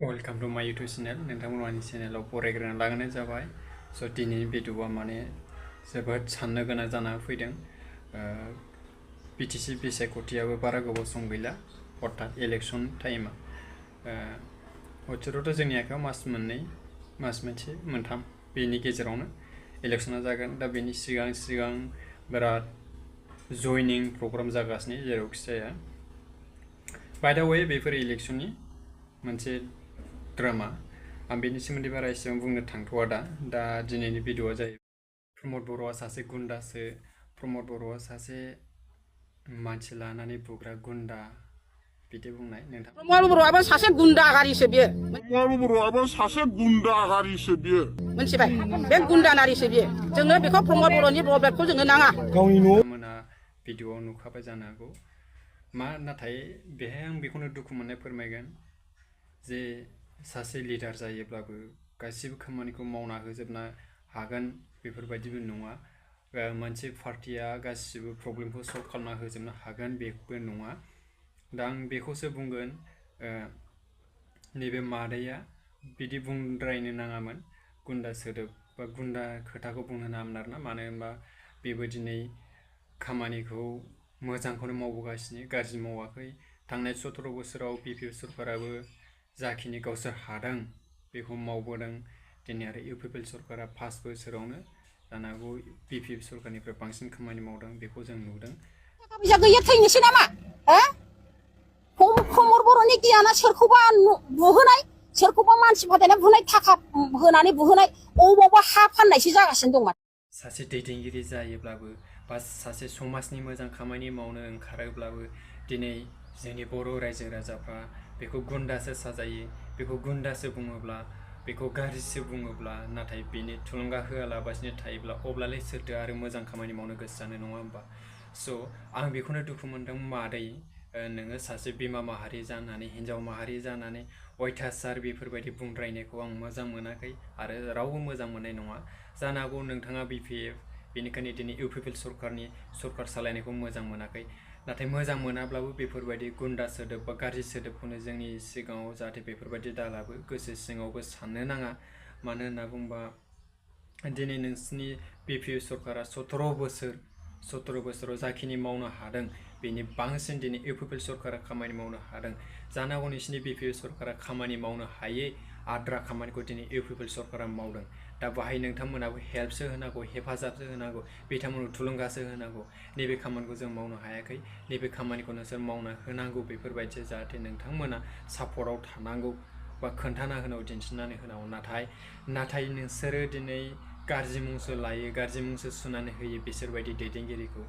Welcome to my YouTube channel. नोंथांमोननि चेनेलाव फरायग्रोना लागानो जाबाय। स' दिनैनि भिडिअ'आ माने जोबोद साननो गोनां जाना फैदों। बिटिसि बिसायख'थियाबो बारा गोबाव सम गैला, अर्थात इलेक्शन टाइमा। हयथ'थ' जोंनि आखायाव मास मोनसे मोनथाम बेनि गेजेरावनो इलेक्शना जागोन। दा बेनि सिगां बिराद जयनिं प्रग्राम जागासिनो जेरावखि जाया। बाय द वे बेफोर इलेक्शननि मोनसे ड्रामा आं बेनि सोमोन्दै बारा एसेबां बुंनो थांथ'आ दा दिनैनि भिडिअ'आ जाहैबाय प्रमद बर'आ सासे गुन्दासो, प्रमद बर'आ सासे मानसि लानानै बुग्रा गुन्दा बिदि बुंनाय नोंथां। प्रमद बर'आबो सासे गुन्दागारिसो बियो। प्रमद बर'आबो सासे गुन्दागारिसो बियो। मोनथिबाय? बे गुन्दानारिसो बियो। जोङो बेखौ प्रमद बर'नि रबेटखौ जोङो नाङा। गावनि न'मोना भिडिअ'आव नुखाबाय जानो हागौ। नाथाय बेहाय आं बेखौनो दुखु मोननाय फोरमायगोन जे सासे लिडार जायोब्लाबो गासिबो खामानिखौ मावना होजोबनो हागोन बेफोरबायदिबो नङा। मोनसे पार्टिया गासिबो प्रब्लेमखौ सल्भ खालामना होजोबनो हागोन बेबो नङा। दा आं बेखौसो बुंगोन, नैबे मादैया बिदि बुंद्रायनो नाङामोन। गुन्दा सोदोब बा गुन्दा खोथाखौ बुंनो नाङामोन आरोना। मानो होनबा बेबो दिनै खामानिखौ मोजांखौनो मावबोगासिनो, गाज्रि मावाखै। थांनाय 17 बोसोराव बि.पि.एफ. सरकाराबो जाखिनि गावसोर हादों बेखौ मावबोदों। दिनै आरो इउ.पि.पि.एल. सरकारा 5 बोसोरावनो जानो हागौ बि.पि.एफ. सरकारनिफ्राय बांसिन खामानि मावदों, बेखौ जों नुदों। थाखा फैसा गैया थैनोसै नामा? प्रमद बर'नि गियाना सोरखौबा बुहोनाय, सोरखौबा मानसि फाथायना बुहोनाय, थाखा होनानै बुहोनाय, अबावबा हा फाननायसो जागासिनो दं माथो। सासे दैदेनगिरि जायोब्लाबो बा सासे समाजनि मोजां खामानि मावनो ओंखारोब्लाबो दिनै जोंनि बर' रायजो राजाफ्रा बेखौ गुन्दासो साजायो, बेखौ गुन्दासो बुङोब्ला, बेखौ गाज्रिसो बुङोब्ला, नाथाय बेनि थुलुंगा होआलाबासिनो थायोब्ला अब्लालाय सोरथो आरो मोजां खामानि मावनो गोसो जानो, नङा होमबा? स' आं बेखौनो दुखु मोनदों, मादै नोङो सासे बिमा माहारि जानानै, हिन्जाव माहारि जानानै अयथासार बेफोरबायदि बुंद्रायनायखौ आं मोजां मोनाखै आरो रावबो मोजां मोननाय नङा। जानो हागौ नोंथाङा बि.पि.एफ. बेनिखायनो दिनै इउ.पि.पि.एल. सरकार सालायनायखौ मोजां मोनाखै। नाथाय मोजां मोनाब्लाबो बेफोरबायदि गुन्दा सोदोब बा गाज्रि सोदोबखौनो जोंनि सिगाङाव जाहाथे बेफोरबायदि दालाबो गोसो सिङावबो साननो नाङा। मानो होनना बुंबा दिनै नोंसिनि बि.पि.एफ. सरकारा 17 बोसोराव जाखिनि मावनो हादों बेनि बांसिन दिनै इउ.पि.पि.एल. सरकारा खामानि मावनो हादों। जानो हागौ नोंसिनि बि.पि.एफ. सरकारा खामानि मावनो हायै आद्रा खामानिखौ दिनै इउ.पि.पि.एल. सरकारा मावदों। दा बाहाय नोंथांमोनाबो हेल्पसो होनांगौ, हेफाजाबसो होनांगौ, बिथांमोनखौ थुलुंगासो होनांगौ। नैबे खामानिखौ जों मावनो हायाखै, नैबे खामानिखौ नोंसोर मावना होनांगौ। बेफोरबायदि जाहाथे नोंथांमोना सापर्टआव थानांगौ बा खोन्थाना होनांगौ, दिन्थिनानै होनांगौ। नाथाय नोंसोरो दिनै गाज्रि मुंसो लायो, गाज्रि मुंसो सुनानै होयो बिसोरबायदि दैदेनगिरिखौ।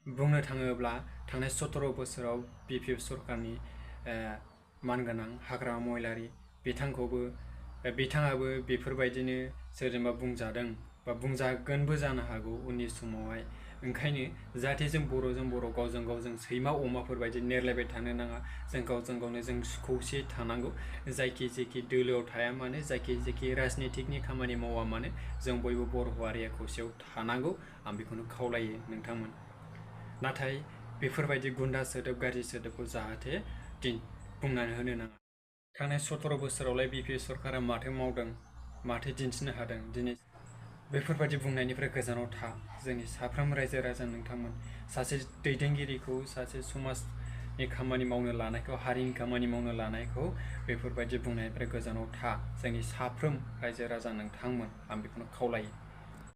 बुंनो थाङोब्ला थांनाय 17 बोसोराव बि.पि.एफ. सरकारनि मानगोनां हाग्रामा महिलारि बिथाङाबो बेफोरबायदिनो सोरजोंबा बुंजादों बा बुंजागोनबो जानो हागौ उननि समावहाय। ओंखायनो जाहाथे जों बर'जों बर' गावजों गाव जों सैमा अमाफोरबायदि नेरलायबाय थानो नाङा। जों गावजों गावनो जों खौसेयै थानांगौ। जायखि दोलोआव थाया मानो, जायखि राजनितिकनि खामानि मावा मानो, जों बयबो बर' हारिया खौसेयाव थानांगौ। आं बेखौनो खावलायो नोंथांमोन। नाथाय बेफोरबायदि गुन्दा सोदोब, गाज्रि सोदोबखौ जाहाथे बुंनानै होनो नाङा। थांनाय 17 बोसोरावलाय बि.पि.एफ. सरकारा माथो मावदों, माथो दिन्थिनो हादों? दिनै बेफोरबायदि बुंनायनिफ्राय गोजानाव था। जोंनि साफ्रोम रायजो राजा नोंथांमोन सासे दैदेनगिरिखौ, सासे समाजनि खामानि मावनो लानायखौ, हारिनि खामानि मावनो लानायखौ बेफोरबायदि बुंनायनिफ्राय गोजानाव था। जोंनि साफ्रोम रायजो राजा नोंथांमोन, आं बेखौनो खावलायो।